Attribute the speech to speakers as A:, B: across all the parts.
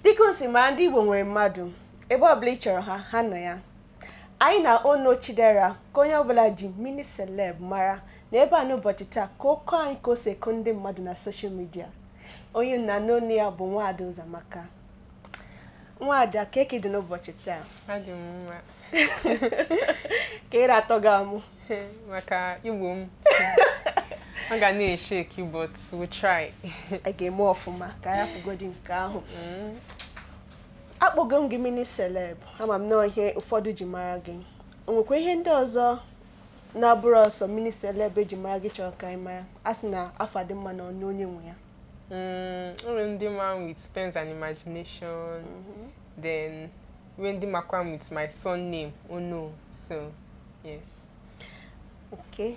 A: Dịka o si mara, ndị Igbo nwere mmadụ. Ebe ọbụla ị chọrọ ha, ha nọ ya. Anyị na Ono Chidera, ka onye ọbụla ji Mini Celeb mara, na ebe a n'ụbọchị taa ka okwu anyị ka o si eko ndị mmadụ na social media. Onye na n'onu ya bụ Nwaada Ụzọamaka. Nwaada, ka eke dị n'ụbọchị taa?
B: Adị m mma.
A: Ka ị na-atọ gị amụ?
B: Maka Igbo m ọ ga na-eshake, but we try.
A: A ga-eme ọfụma ka anyị hapụgodi nke ahụ. Akpọgo m gị Mini Celeb, ama m na ihe ụfọdụ ji mara gị. O nwekwa ihe ndị ọzọ na-abụrụ ọsọ Mini Celeb eji mara gị chọrọ ka anyị mara? A sị na afọ dị mma na ọnụ onye nwe ya.
B: Nwere ndị ma m with Pens and Imagination, then nwee ndị makwa m with my son name, Ono. So yes.
A: Okay,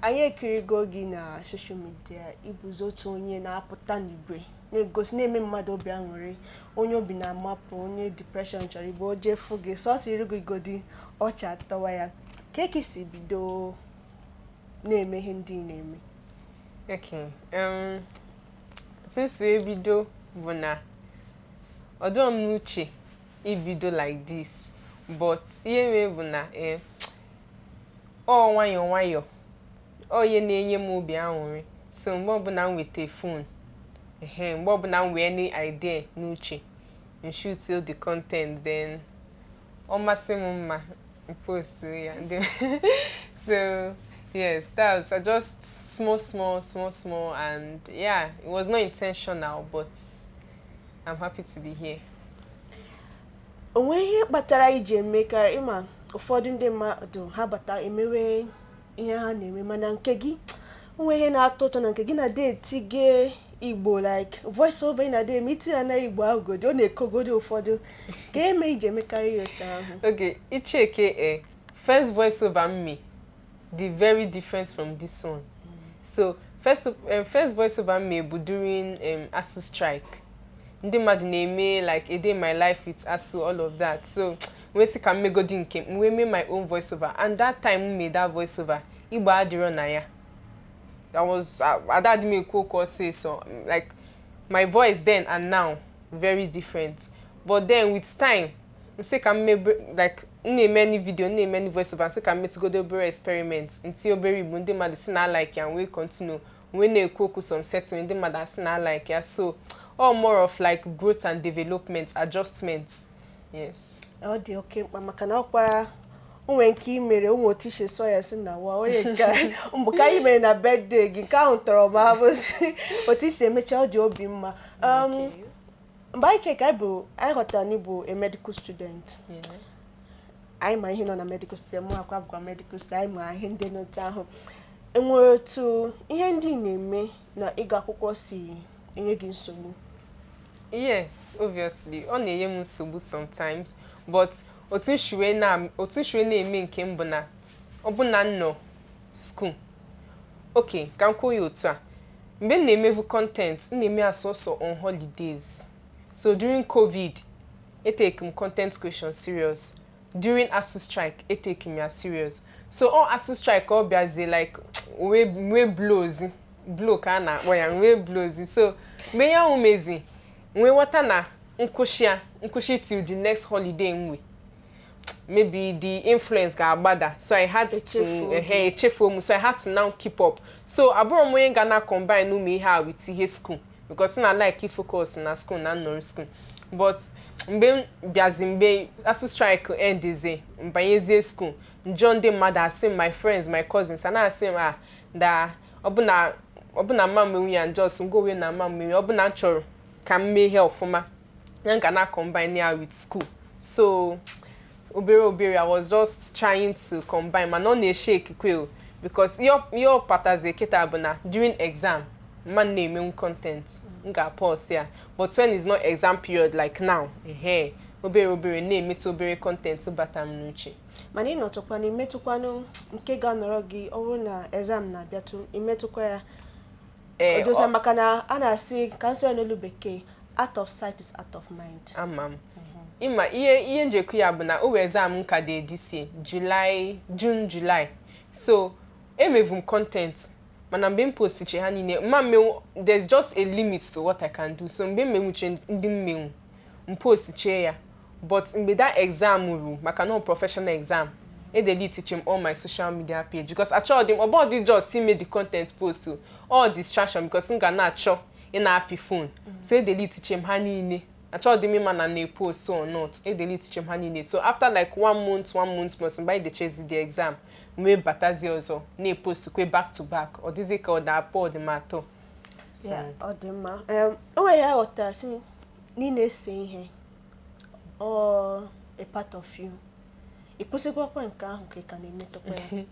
A: anyị ekirigo gị na social media. Ịbụzi otu onye na-apụta n'igwe, na-egosi, na-eme mmadụ obi aṅụrị. Onye obi na-amapụ, onye depression chọrọ igbo, o jefu gị, sọsọ irugigodi ọchị atọwa ya. Ka eke si bido na-eme ihe ndị ị na-eme?
B: Okay, since wee bido bụ na ọdọ m n'uche ibido like this, but ihe mere bụ na ọ nwayọọ nwayọọ, ọ ihe na-enye m obi aṅụrị. So mgbe ọbụla m weta phone, ehe, mgbe ọbụla m wee any idea n'uche, m shoot the content, then ọ masị m mma, m post ya. So yes, that's just small small small small, and yeah, it was not intentional, but I'm happy to be here.
A: O nwee ihe kpatara iji eme ka ịma ụfọdụ ndị mmadụ ha bata emewe ihe ha na-eme, mana nke gị, onwe ihe na-atọ ụtọ na nke gị na-ade etige Igbo, like voice over ị na-ade eme, itinye na Igbo ahụ godi, ọ na-ekogodi ụfọdụ. Ka eme iji emekarị ya otu ahụ?
B: Okay, icheke first voice over me dị very different from this one. So first voice over me bụ during ASUU strike. Ndị mmadụ na-eme like a day in my life with ASUU, all of that. So wee sị ka m megodi nke m, wee mee my own voice over, and that time m made that voice over, Igbo adịrọ na ya. That was ada adị m ekwu okwu ọsịsọ. Like, my voice then and now, very different. But then with time, nsị ka m mebe, like m na-eme any video, m na-eme any voice over, nsị ka m metụgodo obere experiment, ntinye obere Igbo, ndị mmadụ si na like ya, wee continue, wee na-ekwu okwu some certain, ndị mmadụ asị na like ya. So all more of like growth and development, adjustment, yes.
A: Ọ dị oke mkpa, maka na ọkwa o nwere nke i mere ụmụ otu isi sọ ya si na wa onye nke mbụ ka anyị mere na birthday gị, nke ahụ tọrọ m abụzi otu isi emecha, ọ dị obi mma. Mgbe anyị cheka anyị bụ, anyị ghọtara na ị bụ a medical student. Anyị ma ihe nọ na medical student, mụ akwa bụkwa medical student, anyị ma ihe ndị n'otu ahụ. Enwere otu ihe ndị ị na-eme na ịgụ akwụkwọ si enye gị nsogbu?
B: Yes, obviously ọ na-enye m nsogbu sometimes, but otu nshi wee na-eme nke m bụ na ọ bụ na m nọ school. Okay, ka m kwuo ya otu a: mgbe m na-emevu content, m na-eme asọsọ on holidays. So during COVID, etake m content creation serious. During ASUU strike, etake m ya serious. So ọ ASUU strike ọ bịazie like wee blows blow, ka a na-akpọ ya, wee blows. So mgbe ihe ahụ mezi, nwee ghọta na nkwụsị ya, nkwụsị till the next holiday nwe, maybe the influence ga-agbada. So I had to
A: Echefuo.
B: Ehe, echefuo m. So I had to now keep up. So abụrụ m onye ga na combine ụmụ ihe a with ihe school, because na like focus na school na nnọrọ school. But mgbe m bịazi, mgbe ASUU strike endizie, mbanyezie school, njọ ndị mmadụ asị m, my friends, my cousins a na-asị m, ah, da ọbụna ọbụna mma mmenwu ya njọ ngowe na mma mmenwu, ọbụna m chọrọ ka m mee ihe ọfụma ya, m ga na combine ya with school. So obere obere, I was just trying to combine, mana ọ na-eshake kwe o, because ihe ọ patazi kịta bụ na during exam, mma na-emenwu content, m ga-pause ya. But when it's not exam period like now, ehe, obere obere na-emetụ obere content bata m n'uche.
A: Mana ị nọtụkwana, imetụkwanụ nke ga-anọrọ gị, ọ bụrụ na exam na-abịatụ, imetụkwa ya?
B: Ee.
A: Odosa, maka na a na-asị ka nsọ ya n'olu Bekee, out of sight is out of mind.
B: Ama m. Ịma ihe njekwu ya bụ na o wee exam m ka dị this year, July, June, July. So emevu m content. Mana mgbe m postiche ha niile, mma mmenwu, there's just a limit to what I can do. So mgbe m menwuche ndị mmenwu, m postiche ya. But mgbe that exam ru, maka na ọ professional exam, edelete m all my social media page because achọghị m ọ dị just ime the content post o, all distraction, because m ga na-achọ ị na-apị phone. So edelete m ha niile. Achọghị m ịma na na-epost or not. Edelete m ha niile. So after like one month, one month plus, mgbe anyị dechezi the exam, m wee batazi ọzọ na-epost kwe back to back. Ọ dịzị ka ọ na-apụ ọ dị m atọ. So,
A: Ya, ọ dị mma. O nwere ya ghọtara sị na ị na-ese ihe, ọ a part of you. Ị kwụsịkwakwa nke ahụ ka ị ka na-emetụkwa ya?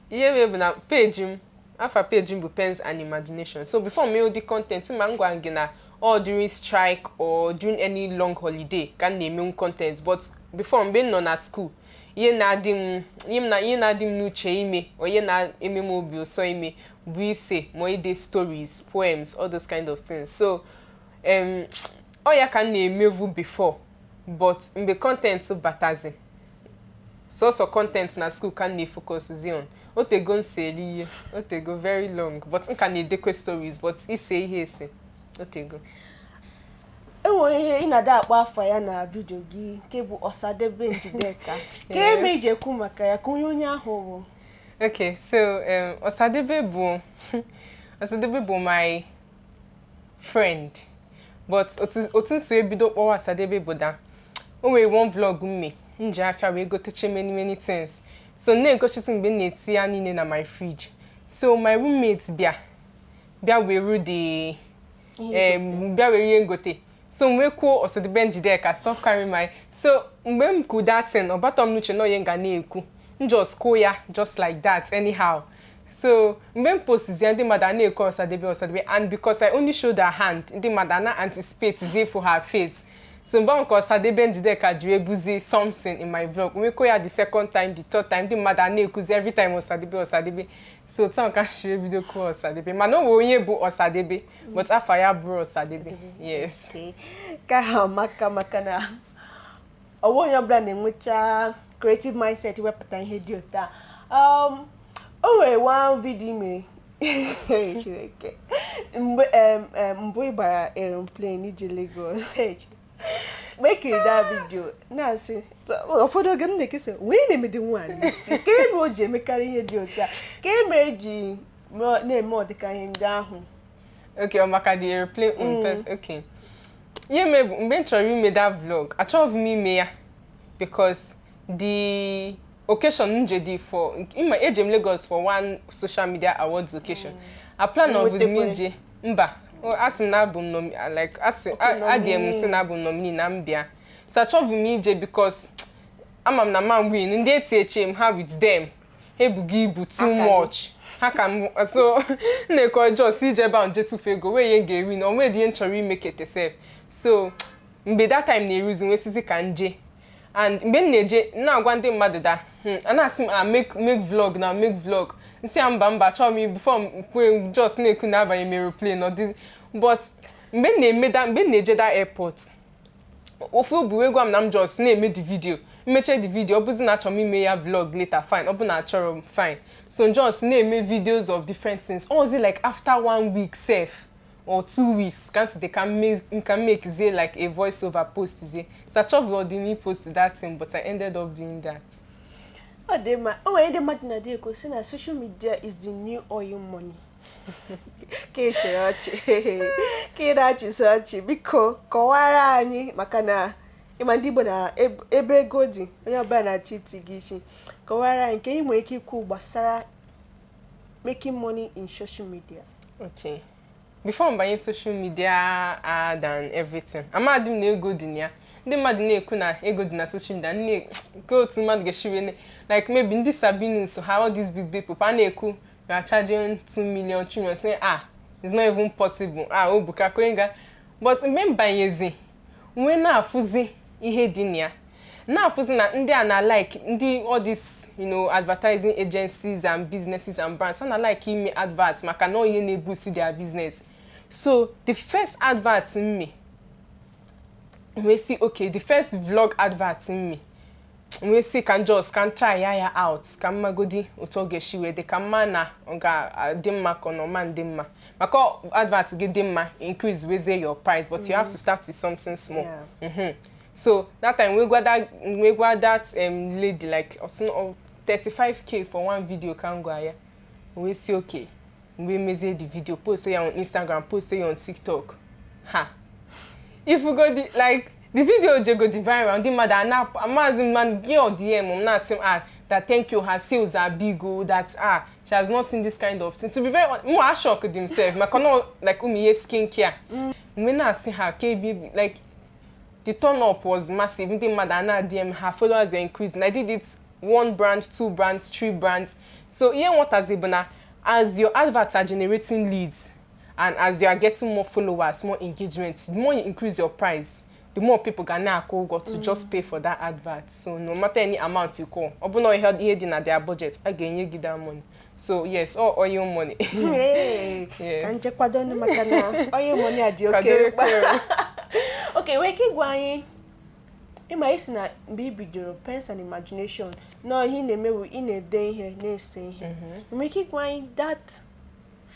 B: Ihe mere bụ na page m, afa page m bụ Pens and Imagination. So before m ụdị content ma m gwa gị na all during strike or during any long holiday ka m na-emenwu content. But before, mgbe m nọ na school, ihe na-adị m ihe m na ihe na-adị m n'uche ime or ihe na-eme m obi ụsọ ime bụ ise ma ide stories, poems, all those kind of things. So ọ ya ka m na-emevu before. But mgbe content batazi, sọsọ content na school ka m na-efocus on. Otego m sere ihe, otego very long, but m ka na-edekwe stories, but ise ihe ese, otego.
A: Enwere ihe ị na-ada akpọ afọ ya na video gị nke bụ Ọsadebe Njideka, ka eme iji ekwu maka ya, ka onye ahụ bụ?
B: Okay, so Osadebe bụ my friend, but otu nso ebido kpọwa Osadebe bụ da o nwere one vlog m me, m ji afịa wee goteche many many things. So m na-egochisi mgbe m na-eti ya niile na my fridge. So my roommate bịa were the bịa were ihe ngote. So m wee kwuo, "Osadebe Njideka, stop carrying my." So mgbe m kwu that thing, ọ batọ m n'uche na onye m ga na-ekwu. M just kwuo ya just like that, anyhow. So mgbe m postizie, ndị mmadụ a na-ekwu Osadebe, Osadebe. And because I only showed her hand, ndị mmadụ a na-anticipate zie for her face. So mgbe ahụ ka Osadebe Njideka jiri ebuzi something in my vlog. Nwekwa ya the second time, the third time, ndị mmadụ a na-ekwuzi every time, "Osadebe, Osadebe." So otu ahụ ka m siri ebido kwuo Osadebe. Mana o nwere onye bụ Osadebe, but afa ya bụrụ Osadebe, yes.
A: Okay. Ka ha maka na ọwa onye ọbụla na-enwecha creative mindset wepụta ihe dị otu a. O nwere one video i mere, Chineke, mgbe mbụ ị gbara aeroplane ije Lagos. Mgbe e kiri that video, na-asị ụfọdụ oge m na-ekesa wee na-emede nwa n'isi ka eme o ji emekarị ihe dị otu a, ka e mere ji na-eme ọdịka ihe ndị ahụ.
B: Okay, ọ maka the aeroplane own person. Okay, ihe mere bụ mgbe m chọrọ ime that vlog, achọghị m ime ya because the occasion m je dị for ịma eje m Lagos for one social media awards occasion. A plan of m
A: Enwetekwere.
B: ije mba, asị m na abụ m like asị
A: Okay,
B: adị m
A: nominee.
B: Nso na abụ m nominee na m bịa. So achọghị m ije because ama m na man win ndị etieche m ha with them, ha ebugo ibu too
A: Aka gị.
B: much, ha ka m. So nnekọ just ije ebe ahụ nje tụfu ego wee ihe m ga-eri na onwe dị ihe m chọrọ ime kete sef. So mgbe that time na-eruzi, nwesizi ka nje. And mgbe m na-eje, m na-agwa ndị mmadụ da a na-asị m, "Ah, make vlog na make vlog." Nsị ya, "Mba, mba, achọrọ m." Before m kwe just na-ekwu na abanye m aeroplane, ọ dị. But mgbe m na-eme mgbe m na-eje that airport, ofu obi wee gwa m na m just na-eme the video, mmeche the video, ọ bụzi na achọrọ m ime ya vlog later, fine. Ọ bụ na achọrọ m, fine. So just na-eme videos of different things. Ozi like after one week sef or 2 weeks ka m si ka m make zie like a voice over post zie. So achọghị ọdị m post that thing, but I ended up doing that.
A: Ọ dị mma. O nwere ndị mmadụ na-adị ekwu sị na social media is the new oil money. Ka ị chere ọchị, ka ị na-achịsị ọchị, biko kọwara anyị, maka na ịma ndị Igbo na ebe ego dị, onye ọbụla na-achọ iti gị isi. Kọwara anyị nke ị nwere ike ikwu gbasara making money in social media.
B: Okay, before m banye social media ad and everything, amadị m na ego dị na ya. Ndị mmadụ na-ekwu na ego dị na social media, nne nke otu mmadụ ga-esi wee like maybe ndị Sabinus ha, all these big big people a na-ekwu, "We are charging 2 million, 3 million." Say, "Ah, it's not even possible. Ah, o buka ka." But mgbe m banyezi, nwee na-afụzi ihe dị na ya, na-afụzi na ndị a na like ndị all these advertising agencies and businesses and brands a na like ime advert, maka na ọ ihe na-eboost their business. So the first advert m me wee sị, okay, the first vlog advert m me, Wee sị ka m just ka m try ya out, ka m magodi otu ọ ga-esi wee dị, ka mma na ọ ga-adị mma ka ọ na ọma ndị mma, maka advert gị dị mma, increase wezie your price, but you have to start with something small. So that time we gwa that lady like ọsị 35K for one video ka m gwa ya, wee sị okay, wee mezie the video, post ya on Instagram, post ya on TikTok. Ha ifugo the like the video jego the viral, ndị mmadụ ana amazi mmadụ gị ọ DM m na-asị m, ah, that thank you, her sales are big o, that ah, she has not seen this kind of thing. To be very honest, mụ a shock himself maka na like ụmụ ihe skin care mgbe na-asị ha ka ebi like the turn up was massive. Ndị mmadụ ana DM, her followers were increasing. I did it one brand, two brands, three brands. So ihe nwetazi bụ na as your adverts are generating leads and as you are getting more followers, more engagement, the more you increase your price, the more people ga na-akwụ ụgwọ to just pay for that advert. So no matter any amount you call, ọ bụ na ihe dị na their budget, a ga-enye gị that money. So yes, all oil money.
A: Hey,
B: Yes.
A: ka nchekwado ọnụ maka na oil money a dị oke
B: Kwado.
A: mkpa.
B: Ekwe.
A: Ok, nwere ike ịgwa anyị, ịma isi na mgbe i bidoro Pens and Imagination na ihe ị na-eme bụ ị na-ede ihe, na-ese ihe, nwere ike ịgwa anyị that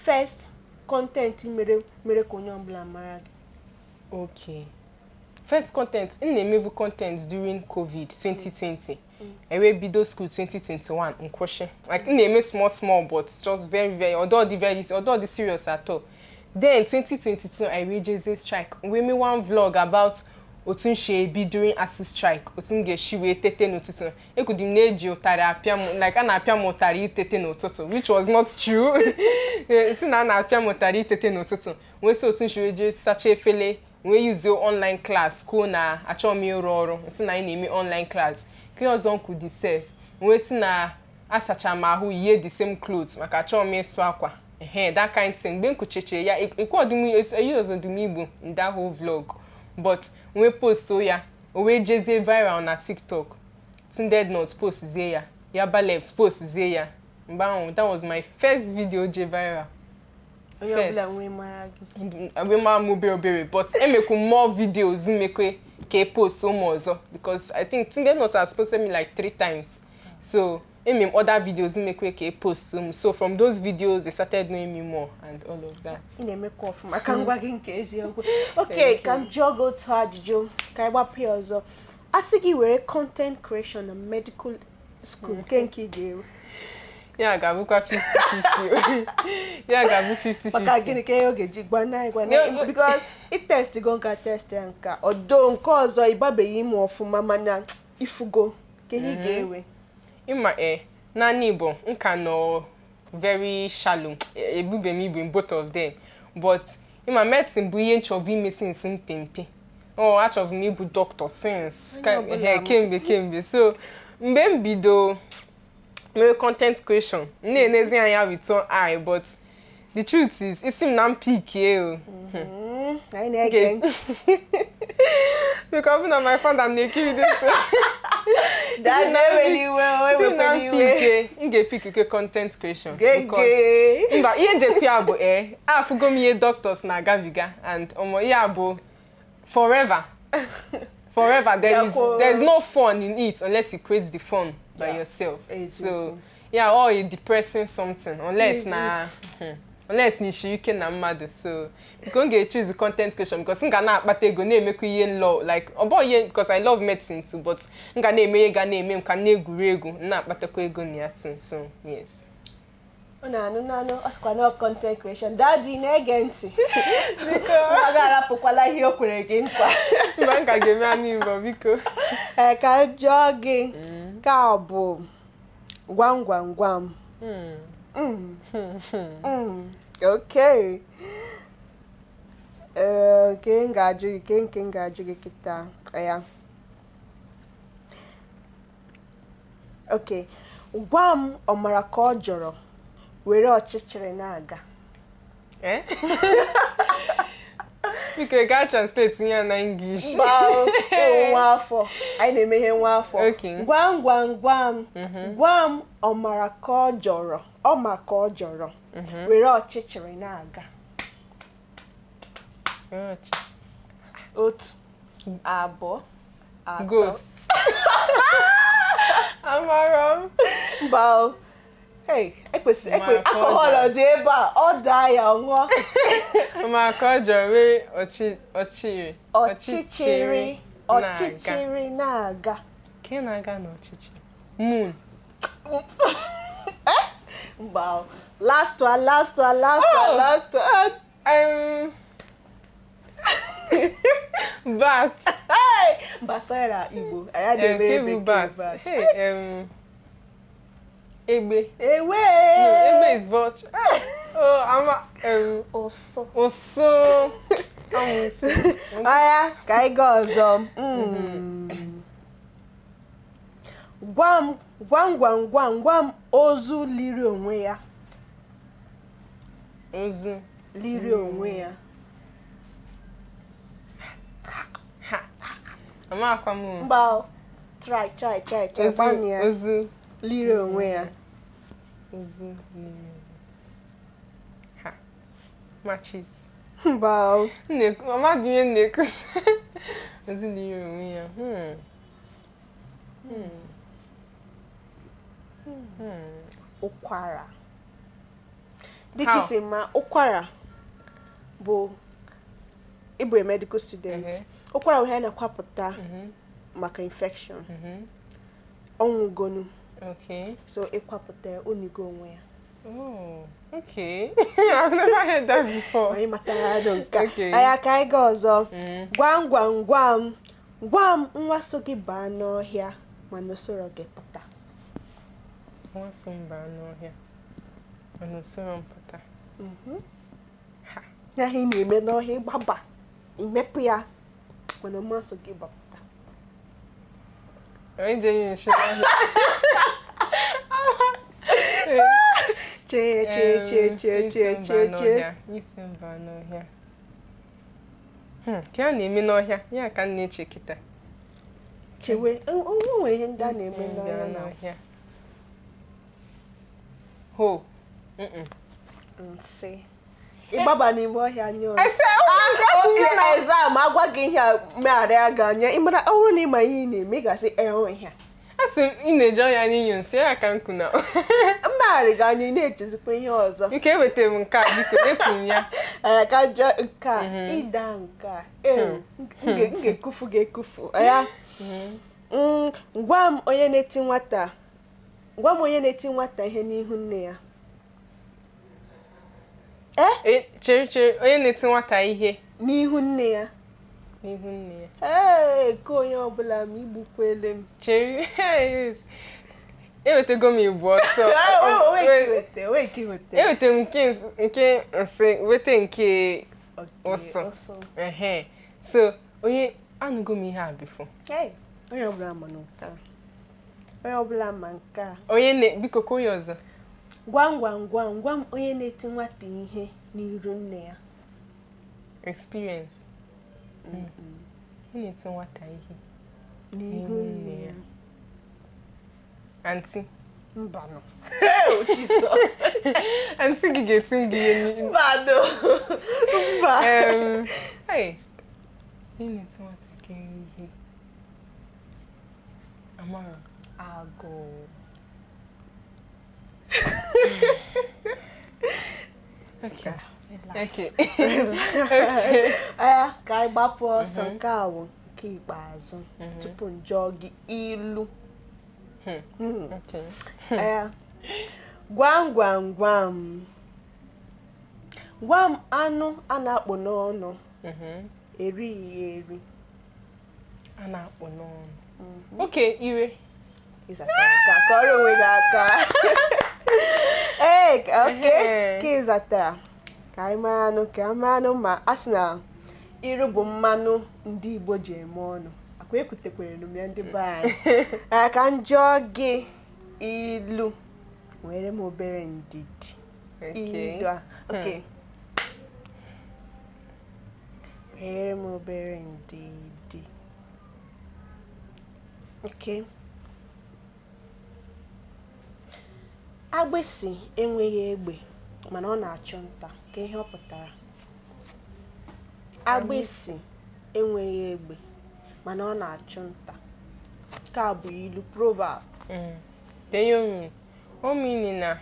A: first content mere ka onye ọbụla mara gị?
B: Okay, first content m na-emevu, content during COVID 2020, ewe bido school 2021, nkwụsị. Like m na-eme small small, but just very very although dị very, although dị serious at all. Then 2022 I wee jezie strike, wee mee one vlog about otu m si ebi during ASUU strike, otu m ga-esi wee tete n'ụtụtụ. Ekwudi m na-eji ụtarị apịa m, like a na-apịa m ụtarị itete n'ụtụtụ, which was not true. Si na a na-apịa m ụtarị itete n'ụtụtụ, wee sị otu m si wee jee sachaa efele, wee yuzie online class, kwuo na achọghị m ịrụ ọrụ, si na anyị na-eme online class. Ke ọzọ m kwudi sef, wee sị na asacha m ahụ, yie the same clothes maka achọghị m ịsụ akwa, ehe, that kind thing. Mgbe m kwucheche ya ekwe ọdịm eyi ọzọ dị m igbo in that whole vlog, but wee post ya, o wee jezie viral na TikTok. Tunde Ednut postzie ya, Yaba Left postzie ya. Mgbe ahụ, that was my first video je viral.
A: Onye
B: First.
A: ọbụla nwee mara gị.
B: Wee mara m obere obere, but emekwu more videos mekwe ka e post ụmụ ọzọ, because I think Tunde Ednut has posted me like three times. So eme m other videos mekwe ka e post ụmụ. So from those videos they started knowing me more and all of that.
A: Ị na-emekwa ọfụma, ka m gwa gị nke eziokwu. Ok, ka m jụọ gị otu ajụjụ ka anyị gbapụ ya ọzọ. A sị gị were content creation na medical school, nke ị ga-ewe?
B: Ya ga-abụkwa 50-50, ya ga-abụ 50-50.
A: Maka gịnị ka ihe ọ ga-eji gwa na gwa na because i test go nka, test ya nka ọdọ nke ọzọ, ịgbabeghị ime ọfụma, mana ifugo ka ihe ị ga-ewe?
B: Ịma e naanị Igbo nka nọ very shallow, ebube m ibu in both of them, but ịma medicine bụ ihe nchọrọ ime since mpempe. Ọ achọrọ m ịbụ doctor since
A: Onye ọbụla
B: kemgbe kemgbe. So mgbe m bido mere content creation, m na-enezi anya with one eye, but the truth is, isi m na m pikie o.
A: Anyị na-ege ntị.
B: Because ọ bụ na my father na-ekiri this.
A: Dad, ewela iwe o,
B: Isi m na
A: ewekwala
B: m
A: iwe.
B: pikie, m ga-epikike content creation because
A: Gege.
B: Mba, ihe njekwa ya bụ ee, afụgo m ihe doctors na-agabiga and ọmọ ya bụ forever forever there is
A: Yakwo.
B: there is no fun in it unless you create the fun by yourself.
A: Eziokwu.
B: So yeah, or a depressing something unless na ishiri ike na mmadụ. So biko, m ga-choose content creation because m ga na-akpata ego, na-emekwa ihe nlọ, like ọ bụghị ihe because I love medicine too, but m ga na-eme ihe ga na-eme m ka m na-egwuri egwu, m na-akpatakwa ego na ya too. So yes.
A: Ọ na-anụ nanụ, ọ sịkwa na content creation. Daddy na-ege ntị, ọ ga-arapụkwala ihe o kwere gị nkwa.
B: Mba, m ka ga-eme anụ Igbo, biko.
A: Ee, ka m jụọ gị ka ọ bụ gwam gwam gwam. Okay. Ee, nke m ga-ajụ gị, nke m ga-ajụ gị kịta ya. Okay, gwa m ọmara ka ọ jọrọ were ọchịchịrị na-aga.
B: Eh? Biko, gaa translate ya na English.
A: Mba o, ewu nwa afọ anyị na-eme ihe nwa afọ.
B: Okay.
A: Gwam gwam gwam, gwa m ọmara ka ọ jọrọ, ọma ka ọ jọrọ were ọchịchịrị na-aga. Otu, abụọ, atọ.
B: Ghost. Amara m.
A: Mba o. Hey, ekwesị ekwe
B: Maka ọ
A: alcohol
B: jọrọ.
A: dị ebe a, ọ daa ya, ọ ṅụọ.
B: Maka ọ jọrọ were ọchịrị.
A: Ọchịchịrị.
B: Na-aga.
A: Ọchịchịrị na-aga.
B: Ke na-aga n'ọchịchị. Moon.
A: Mba o. Last one, last one, last one,
B: Oh.
A: last one.
B: Bat.
A: Hey! Mba, sọ ya na Igbo. Anyị adịghị eme
B: Ke bụ
A: bekee
B: bat.
A: bat.
B: Hey, egbe.
A: Ewe!
B: No, egbe is vulture. Ah, oh, ama
A: Ụsụ.
B: ụsụ. Amụsụ.
A: Aya, ka anyị gaa ọzọ. Gwa m, gwam gwam gwam gwa m ozu liri onwe ya.
B: Ozu.
A: Liri onwe ya.
B: Ha. Amakwa m o.
A: Mba o. Try, try, try, try.
B: Ozu.
A: Gbanịa.
B: Ozu.
A: Liri onwe ya.
B: Ozu liri. Ha. Matches.
A: Mba o.
B: Nnekwu, amadụ ihe nnekwu. Ozu liri onwe ya.
A: Ụkwara. Dịka
B: How?
A: isi ma ụkwara bụ ịbụ a medical student. Ụkwara bụ ihe a na-akwapụta maka infection. Ọnwụgonu. So ịkwapụta ya, onigo onwe ya.
B: Oh, okay. I've never heard that before.
A: Anyị matara ya nke a.
B: Okay.
A: Anyị aka anyị gaa ọzọ. Gwam gwam gwam gwa m nwa so gị baa n'ọhịa mana o soro gị pụta.
B: Nwa so m baa n'ọhịa, mana o soro m pụta. Ha.
A: Ya ihe ị na-eme n'ọhịa, ịgbaba imepụ ya, mana nwa so gị gbapụta.
B: Onye je nye nshi n'ọhịa.
A: Chee, chee, chee, chee, chee, chee, chee.
B: Isi m baa n'ọhịa. Ka a na-eme n'ọhịa, ya ka m na-eche kịta.
A: Chewe, o nwere ihe ndị a na-eme
B: Isi m baa
A: n'ọhịa na
B: n'ọhịa. Ho. Mm-mm.
A: Nsị. Ịgbaba n'ime ọhịa nyụọ.
B: Ese, oh my God.
A: Exam agwa gị ihe a megharịa gị anya, ị mara ọ bụrụ na ị ma ihe ị na-eme, ị ga-asị ee, ọ ihe a.
B: A sị m ị na-eje ọhịa n'inyo nsị ya ka m kwu na.
A: Mmegharị gị anya, ị na-echezikwa ihe ọzọ.
B: Nke ewetara m nke a, biko ekwu m ya.
A: Ee, ka jụọ nke a, ịda nke a, ee, m ga-ekufu gị ekufu ya. Gwa m onye na-eti nwata, gwa m onye na-eti nwata ihe n'ihu nne ya.
B: Chere, chere, onye na-eti nwata ihe
A: n'ihu nne ya.
B: N'ihu nne ya.
A: Ee, ke onye ọbụla m igbukwele m.
B: Chere, yes. Ewetego m ibu ọsọ.
A: Onwe ike iweta.
B: Eweta m nke nsị, weta nke
A: Okay,
B: ụsụ.
A: Ụsụ.
B: Ehe. So onye anụgo m ihe a before.
A: Hey, onye ọbụla ma nke a. Onye ọbụla ma nke a.
B: Onye na biko ka onye ọzọ.
A: Gwam gwam gwam gwam onye na-eti nwata ihe n'iru nne ya.
B: Experience. Onye na-eti nwata ihe
A: n'ihu nne ya.
B: Aunty.
A: Mbanụ. Oh, Jesus.
B: Aunty gị ga-eti m gị ihe n'ihu.
A: Mbanụ. Mba.
B: Hey. Onye na-eti nwatakịrị ihe. Amara.
A: Agụụ.
B: Okay.
A: Relax.
B: Okay. Okay.
A: Ee, ka anyị gbapụ ọsọ, nke a bụ nke ikpeazụ tupu m jụọ gị ilu.
B: Okay.
A: Ee, gwam gwam gwam gwa m anụ a na-akpụ n'ọnụ erighị ya eri.
B: A na-akpụ n'ọnụ. Okay, ire.
A: Ịzatara nke a, kọrọ onwe gị aka. Ee, oke ka ị zatara, ka anyị mara anụ, ka anyị mara anụ, ma a sị na iru bụ mmanụ ndị Igbo ji eme ọnụ akwa ekwutekwere m ya, ndị be anyị. Ee, ka m jụọ gị ilu, nwere m obere ndidi.
B: Okay.
A: Ilu a, oke, nwere m obere ndidi. Oke, agbịsị enweghị egbe mana ọ na-achụ nta, ka ihe ọ pụtara? Agbịsị enweghị egbe mana ọ na-achụ nta, nke a bụ ilu, proverb.
B: Then ihe o mean, o mean na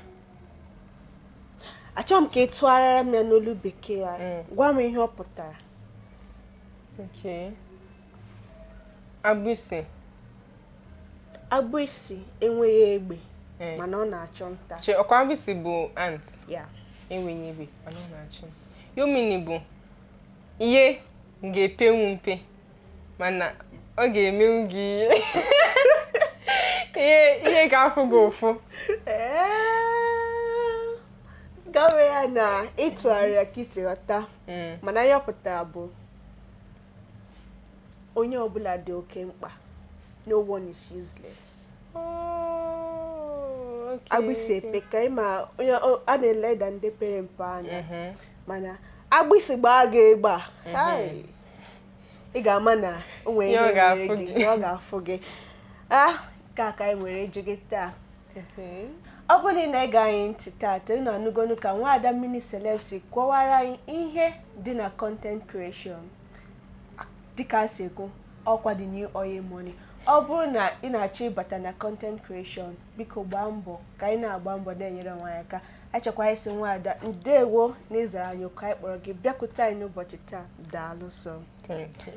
A: Achọrọ m ka ị tụgharịara m ya n'olu Bekee a. Gwa m ihe ọ pụtara.
B: Okay. Agbịsị.
A: Agbịsị enweghị egbe, mana ọ na-achụ nta.
B: Che, ọkwa agbịsị bụ ant?
A: Ya.
B: Enweghị egbe, mana ọ na-achụ. Ihe o mean bụ ihe ga-epenwu mpe, mana ọ ga-emenwu gị ihe. Ihe ga-afụ gị ụfụ.
A: Ee, gawere ya na ịtụgharị ya ka isi ghọta, mana ihe ọ pụtara bụ onye ọbụla dị oke mkpa. No one is useless.
B: Oh, okay.
A: Agbịsị epeka, ịma onye a na-eleda ndị pere mpe anya, mana agbịsị gbaa gị egbe a, hai, ị ga-ama na o nwere
B: ihe ọ
A: ihe
B: ga-afụ
A: nwere gị,
B: gị.
A: ihe ọ ga-afụ gị. Ah, nke a ka anyị nwere ịjụ gị taa. Ọ bụrụ na ị na-ege anyị ntị taata, unu anụgonu ka nwaada Mini Celeb si kọwara anyị ihe dị na content creation. Dịka a si ekwu, ọkwa the new oil money. Ọ bụrụ na ị na-achọ ịbata na content creation, biko gbaa mbọ ka anyị na-agba mbọ na-enyere onwe anyị aka. Achọkwa isi nwaada, ndewo na ịzara anyị oku anyị kpọrọ gị bịakwute anyị n'ụbọchị taa. Daalụ sọ.
B: Thank you.